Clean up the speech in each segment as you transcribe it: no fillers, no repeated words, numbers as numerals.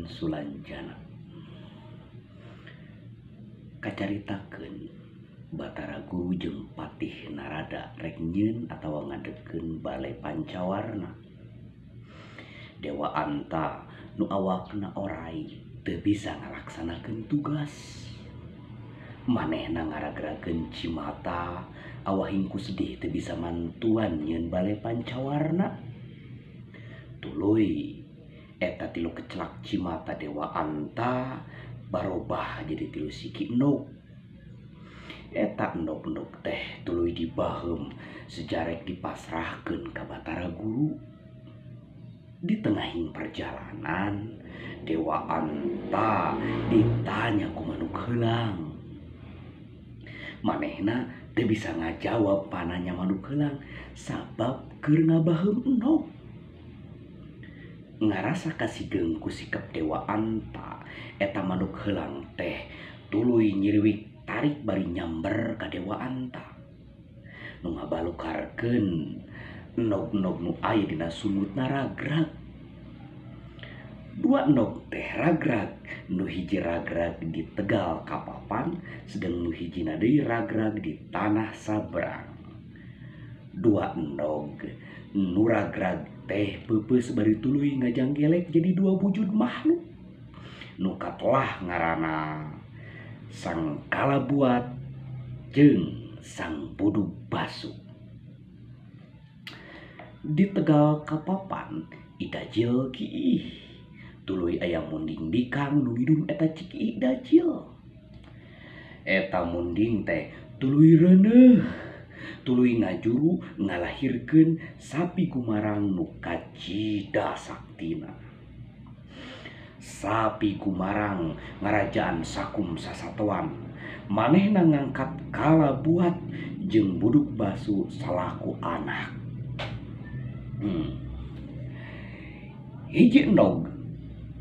Sulanjana. Kacaritakeun Batara Guru jeung Patih Narada rek nyieun atawa ngadegkeun Bale Pancawarna. Dewa Anta nu awakna orai teu bisa ngalaksanakeun tugas. Manehna ngaragrakeun cimata awahing ku sedih teu bisa mantuan nyieun Bale Pancawarna. Tuluy eta tilu kecelak cimata Dewa Anta barobah jadi tilu siki endog. Eta endog-endog teh tuluy dibaheum sejarek dipasrahkeun ka Batara Guru. Di tengahing perjalanan Dewa Anta ditanya ku manuk heulang. Manehna teu bisa ngajawab pananya manuk heulang sabab keur ngabaheum endog. Ngarasa kasigeung ku sikap Dewa Anta, eta manuk heulang teh tuluy nyiriwik tarik bari nyamber ka Dewa Anta. Nu ngabalukarkeun endog-endog nu aya dina sumutna ragrag. Dua endog teh ragrag, nu hiji ragrag di Tegal Kapapan, sedang nu hijina deui ragrag di Tanah Sabrang. Dua endog nu ragrag teh peupeus bari tuluy ngajanggelek jadi dua wujud makhluk. Nu katelah ngaranna Sang Kalabuat jeung Sang Budug Basu. Di Tegal Kapapan Idajil kiih tuluy aya munding bikang nu ngidum eta ciki Idajil. Eta munding teh tuluy reuneuh, tuluy ngajuru ngalahirkeun sapi gumarang nu kacida saktina. Sapi gumarang ngarajaan sakum sasatoan, manehna ngangkat Kalabuat jeung Budug Basu salaku anak. Hiji endog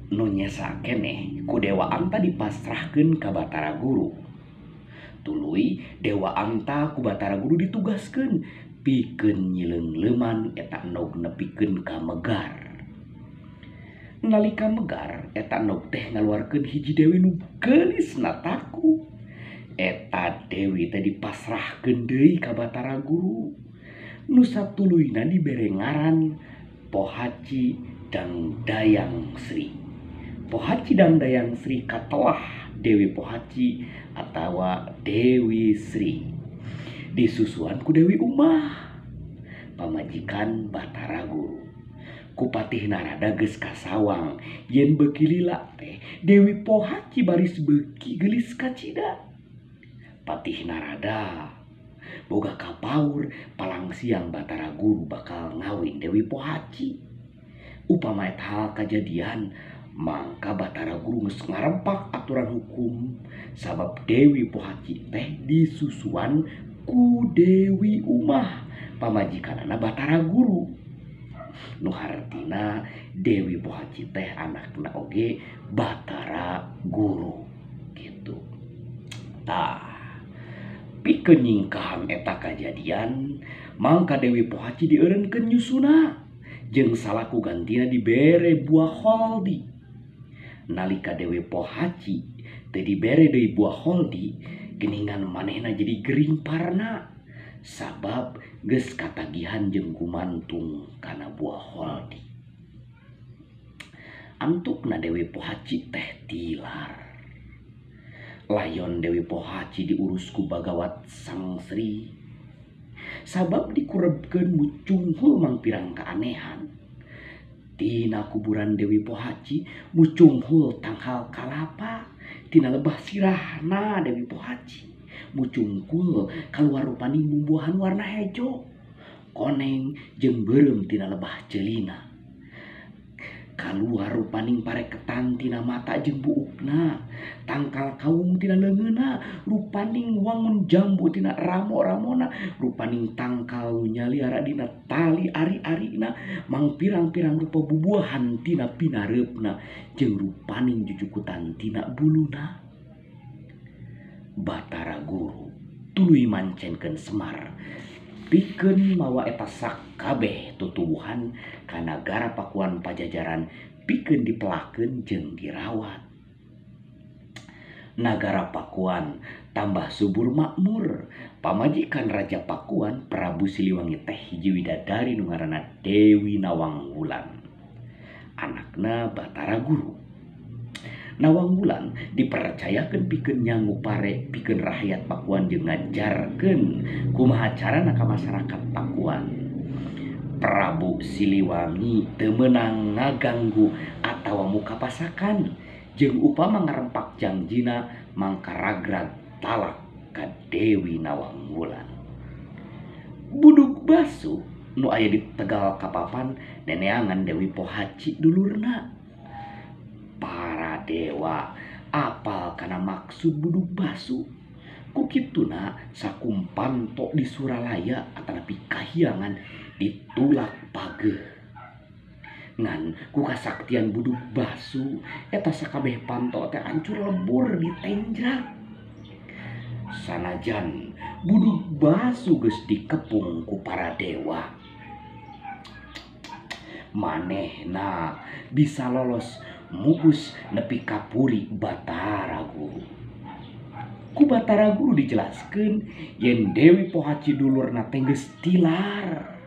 nu nyesa keneh ku Dewa Anta dipasrahkeun ka Batara Guru. Tuluy Dewa Anta ku Batara Guru ditugaskeun pikeun nyileung-leuman eta endog nepikeun ka Megar. Nalika Megar eta endog teh ngaluarkeun hiji dewi nu geulisna taku. Eta dewi teh dipasrahkeun deui ka Batara Guru. Nu satuluyna dibere ngaran Pohaci Dang Dayang Sri. Pohaci Dang Dayang Sri katelah Dewi Pohaci atawa Dewi Sri. Disusuan ku Dewi Umah, pamajikan Batara Guru. Ku Patih Narada geus kasawang yen beuki lila teh Dewi Pohaci baris beuki geulis kacida. Patih Narada boga kapaur palang siang Batara Guru bakal ngawin Dewi Pohaci. Upama eta hal kajadian mangka Batara Guru geus ngarempak aturan hukum sabab Dewi Pohaci teh disusuan ku Dewi Umah pamajikanana Batara Guru. Nu hartina Dewi Pohaci teh anakna oge Batara Guru gitu. Tah, pikeun nyingkahan eta kajadian mangka Dewi Pohaci dieureunkeun nyusuna jeung salaku gantina dibere buah holdi. Nalika Dewi Pohaci teu dibere deui buah holdi, geuningan manehna jadi gering parna sabab geus katagihan jeung gumantung kana buah holdi. Antukna Dewi Pohaci teh tilar. Layon Dewi Pohaci diurus ku Bagawat Sang Sri sabab dikurebkeun mucunghul mangpirang keanehan. Tina kuburan Dewi Pohaci mucunghul tangkal kalapa, tina lebah sirahna Dewi Pohaci mucungkul kaluar rupaning bumbuhan warna hejo, koneng jeung beureum tina lebah ceulina. Kaluar rupaning pareketan tina mata jeung buukna, tangkal kaung tina leungeunna, rupaning wangun jambu tina ramo-ramona, rupaning tangkal nyaliara dina tali ari-arina, mangpirang-pirang rupa bubuahan tina pinareupna jeung rupaning jujukutan tina buluna. Batara Guru tuluy mancenkeun Semar pikeun mawa eta sakabeh tutuwuhan ka nagara Pakuan Pajajaran pikeun dipelakeun jeung dirawat. Nagara Pakuan tambah subur makmur. Pamajikan Raja Pakuan Prabu Siliwangi teh hiji widadari nu ngaranna Dewi Nawang Wulan. Anakna Batara Guru. Nawang Wulan dipercayakeun pikeun nyangu pare pikeun rakyat Pakuan jeung ngajarkeun kumaha carana ka masyarakat Pakuan. Prabu Siliwangi teu meunang ngaganggu atawa muka pasakan jeung upama ngarempak jangjina mangka ragrag talak ka Dewi Nawang Wulan. Buduk Basu nu aya di Tegal Kapapan neneangan Dewi Pohaci dulurna. Para dewa apal kana maksud Buduk Basu. Ku kituna sakumpanto di Suralaya atanapi kahyangan ditulak pageuh. Ngan ku kasaktian Buduk Basu eta sakabeh panto teh hancur lebur ditenjrak. Sanajan Buduk Basu geus dikepung ku para dewa, manehna bisa lolos mugus nepi ka puri Batara Guru. Ku Batara Guru dijelaskeun yen Dewi Pohaci dulurna teh geus tilar.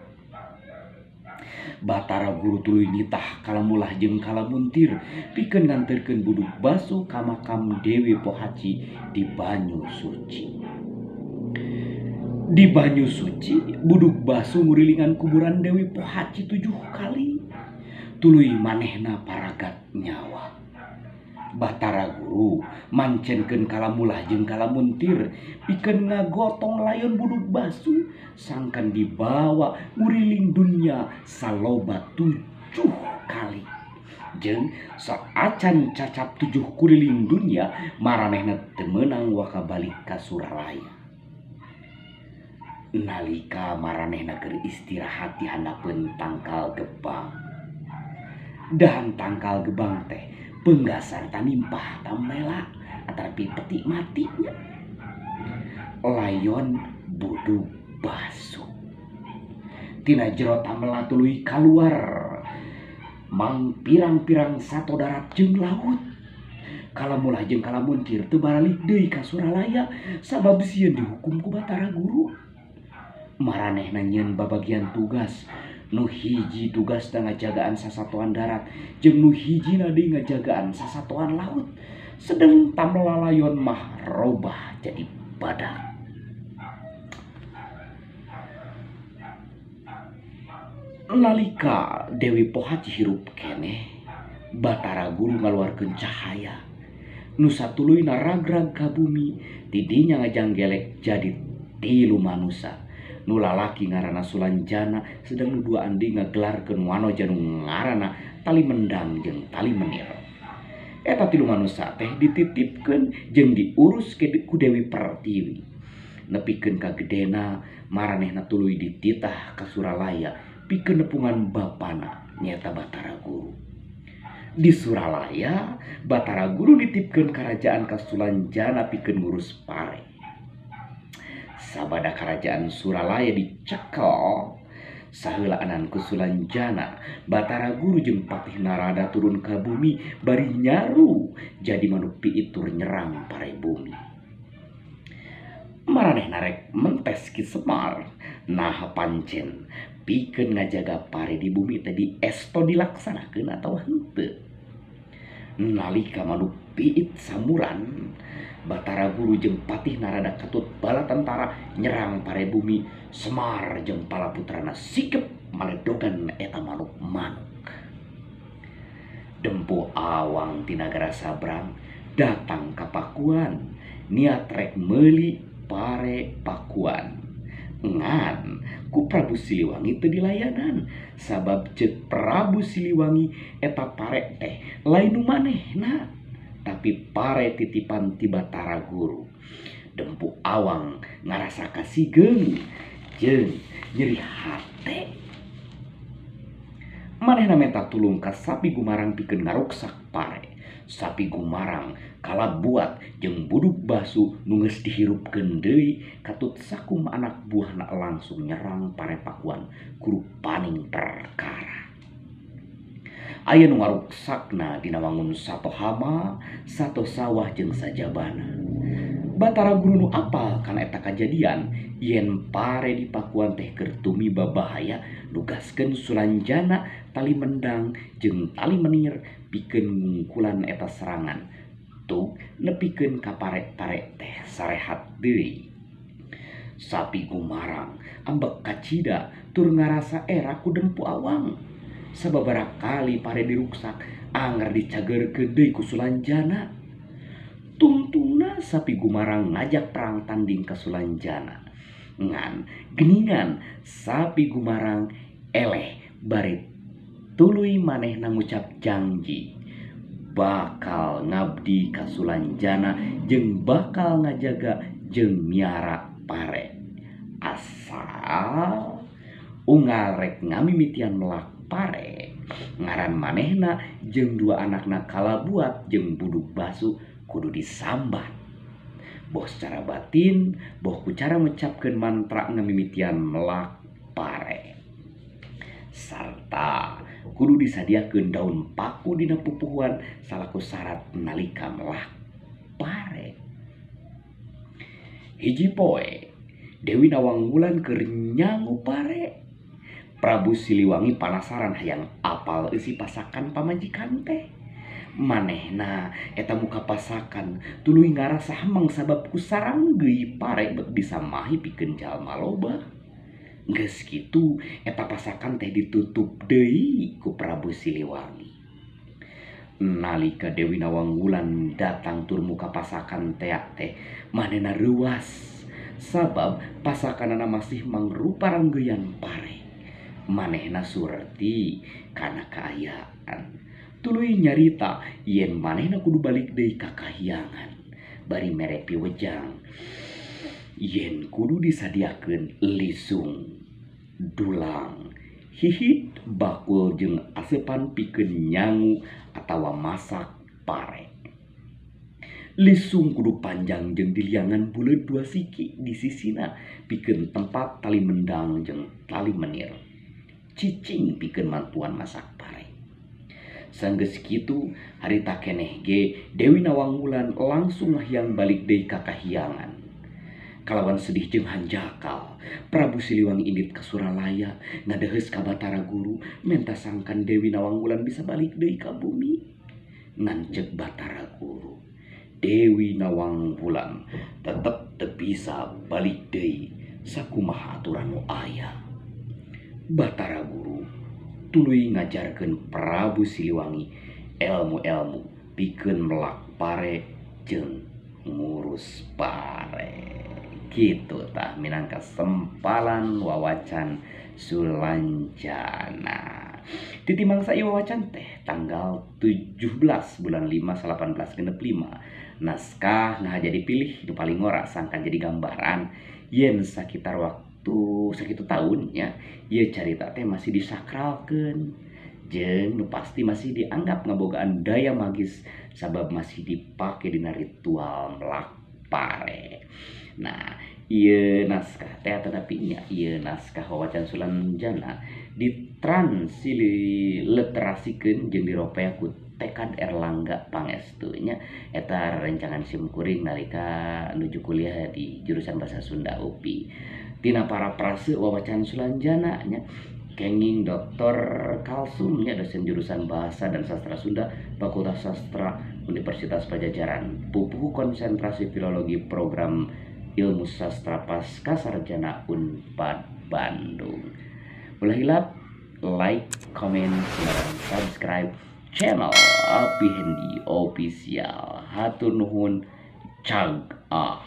Batara Guru tuluy nitah kalamulah jeung kalamuntir pikeun nganterkeun Buduk Basu ka makam Dewi Pohaci di Banyu Suci. Di Banyu Suci, Buduk Basu ngurilingan kuburan Dewi Pohaci 7 kali. Tuluy manehna paragat nyawa. Batara Guru mancenkeun kalamulah jeung kalamuntir pikeun ngagotong layon Buduk Basu sangkan dibawa nguriling dunya saloba 7 kali. Jeung saacan cacap 7 kuriling dunya maranehna teu meunang waka balik ka Suralaya. Nalika maranehna keur istirahat di handapeun tangkal gebang. Dahan tangkal gebang teh penggasar tanimpah tamela atarapi peti matinya. Layon Buduk Basu tina jero tamela tuluy kaluar mang pirang-pirang sato darat jeung laut. Kalamulah jeung kalamuntir teu baralik deui ka Suralaya sabab sieun dihukum ku Batara Guru. Maranehna nyieun babagian tugas. Nu hiji tugas ngajagaan sasatoan darat jeung nu hijina deui ngajagaan sasatoan laut. Sedeng tamela layon mah robah jadi badak. Nalika Dewi Pohaci hirup keneh, Batara Guru ngaluarkeun cahaya nu satuluyna ragrag ka bumi. Tidinya ngajanggelek jadi 3 manusa. Nu lalaki ngaranna Sulanjana, sedang nu duaan deui ngagelarkeun wanoja nu ngaranna Tali Mendang jeung Tali Menir. Eta 3 manusa teh dititipkeun jeung diurus ku Dewi Pertiwi. Nepikeun ka gedena, maranehna tuluy dititah ka Suralaya pikeun nepungan bapana nyaeta Batara Guru. Di Suralaya, Batara Guru nitipkeun karajaan ka Sulanjana pikeun ngurus pare. Sabada kerajaan Suralaya dicekel saheulaanan ku Sulanjana, Batara Guru jeung Patih Narada turun ka bumi bari nyaru jadi manuk piitur nyerang pare bumi. Maranehna rek mentes Ki Semar, nah pancen pikeun ngajaga pare di bumi teh esto dilaksanakeun atawa henteu. Nalika manuk piit samuran, Batara Guru jeung Patih Narada katut bala tentara nyerang pare bumi. Semar jeung pala putrana sikep maledogan eta manuk-manuk. Dempo Awang ti nagara sabrang datang ka Pakuan niat rek meuli pare Pakuan. Ngan ku Prabu Siliwangi teu dilayanan sabab ceuk Prabu Siliwangi eta pare teh lain nu manehna, tapi pare titipan ti Batara Guru. Dempu Awang ngarasa kasigeung jeung nyeri hate. Manehna menta tulung ka sapi gumarang pikeun ngaruksak pare. Sapi Gumarang kalabuat jeung buduk basu nu geus dihirupkeun deui katut sakum anak buahna langsung nyerang pare Pakuan kurupaning perkara. Aya nu ngaruksakna dina wangun sato hama, sato sawah jeung sajabana. Batara Guru nu apal kana eta kajadian yen pare di Pakuan teh keur tumiba bahaya nugaskeun Sulanjana tali mendang jeung tali menir pikeun ngungkulan eta serangan tug nepikeun ka pare-pare teh sarehat deui. Sapi Gumarang ambek kacida tur ngarasa era ku dempu awang. Sababaraha kali pare diruksak anger dicageurkeun deui ku Sulanjana. Tungtungna Sapi Gumarang ngajak perang tanding ka Sulanjana. Ngan geningan Sapi Gumarang eleh bari tuluy manehna ngucap janji bakal ngabdi ka Sulanjana jeung bakal ngajaga jeung miara pare. Asal unggal rek ngamimitian melak pare ngaran manehna jeung dua anakna kalabuat jeung buduk basu kudu disambat. Boh secara batin, boh ku cara ngucapkeun mantra ngamimitian melak pare. Sarta kudu disadiakeun daun paku dina pupuhuan salaku syarat nalika melak pare. Hiji poe Dewi Nawang Wulan keur nyangu pare. Prabu Siliwangi panasaran hayang apal eusi pasakan pamajikan teh. Manehna eta muka pasakan tuluy ngarasa hemeng sabab ku saranggeui pare bet bisa mahi pikeun jalma loba. Geus kitu eta pasakan teh ditutup deui ku Prabu Siliwangi. Nalika Dewi Nawang Wulan datang tur muka pasakan teak teh manehna reuas sabab pasakanana masih mangrupa ranggeuyan pare. Manehna surti kana kaayaan. Tuluy nyarita yen manehna kudu balik deui ka kahyangan bari mere piwejang yen kudu disadiakeun lisung, dulang, hihit, bakul jeung asepan pikeun nyangu atawa masak pare. Lisung kudu panjang jeung diliangan buleud dua siki di sisina pikeun tempat tali mendang jeung tali menir. Cicing pikeun mantuan masak pare. Sanggeus kitu harita keneh ge Dewi Nawang Wulan langsung hayang balik deui ka kahyangan. Kalawan sedih jeung hanjakal, Prabu Siliwangi indit ka Suralaya ngadeheus ka Batara Guru menta sangkan Dewi Nawang Wulan bisa balik deui ka bumi. Ngan ceuk Batara Guru, Dewi Nawang Wulan tetep teu bisa balik deui sakumaha aturan nu aya. Batara Guru tuluy ngajarkeun Prabu Siliwangi elmu-elmu pikeun melak pare jeung ngurus pare. Gitu tah minangka sempalan wawacan Sulanjana. Titi mangsa ieu wawacan teh tanggal 17 bulan 5 1865. Naskah ngahaja dipilih nu paling ngora sangkan jadi gambaran yen sakitar waktu sakitu tahunnya ieu carita teh masih disakralkeun jeung nu pasti masih dianggap ngabogaan daya magis sabab masih dipake dina ritual melak pare. Nah, ieu naskah teh tetapi nya ieu naskah wawacan Sulanjana ditransliterasikeun jeung diropea ku Tekad Erlangga Pangestu nya eta rencangan simkuring nalika nuju kuliah di jurusan Bahasa Sunda UPI. Tina para prase wawacan Sulanjana nya kenging Dr. Kalsum nya dosen jurusan Bahasa dan Sastra Sunda Fakultas Sastra Universitas Pajajaran, pupuhu konsentrasi filologi program Ilmu Sastra Pasca Sarjana Unpad Bandung. Ulah hilap like, comment, dan subscribe channel Api Hendi Official. Hatur nuhun, cag ah.